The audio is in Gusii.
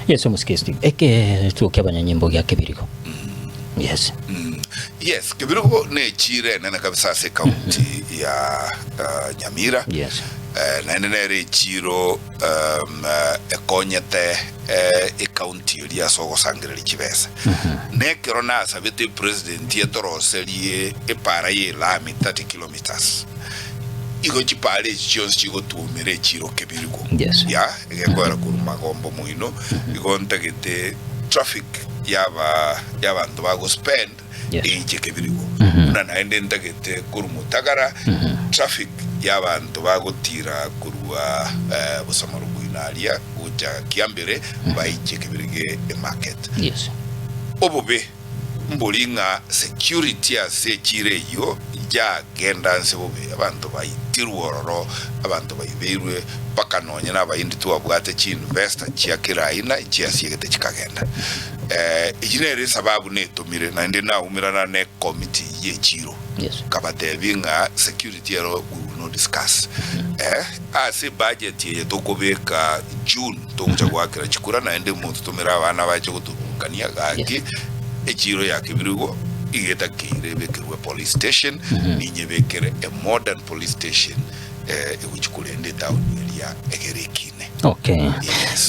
Yes, omosike Steve. Egetuo ki'abanyanyimbo gia Kebirigo. Yes. Yes, Kebirigo nechiro enene kabisa ase ekaunti ya uh, Nyamira. Yes. Eh, naende nere echiro um, eh, ekonyete eh, ekaunti eria ase ogosangereria chibesa. Nekero nasabete president etoroserie epara ye elami 30 kilometers. Igo chipara echi chionsi chigotuomera echiro Kebirigo. Yes. Ya, egekoera korwa magombo moino igo ntagete traffic yaba yabanto bago spend Yes. eiche kebirigo buna naende ntagete korwa motagara traffic yabanto bagotira korwa eh, bosamaro moino aria gocha kiambere baiche kebirigo emarket Yes. obobe Mbori ng'a security ase echiro eyio yagenda nse bobe, abanto baitirwe ororo, abanto baibeirwe, mpaka nonye nabaindi twabwate chi investor chia kera aina chiasiegete chikagenda. Eyio nere esababu netomire naende naumerana ne committee ye echiro Yes. nkabatebia ng'a security ero we will not discuss. Ase ebudget eye tokobeka June togocha goakera chikura naende mototomere abana bache gotoburukania gaki echiro ya Kebirigo iga etakeire ebekerwe police station ninyebekere a modern police station egochi korenda etown eria egere ekine. Okay. Yes. Yes.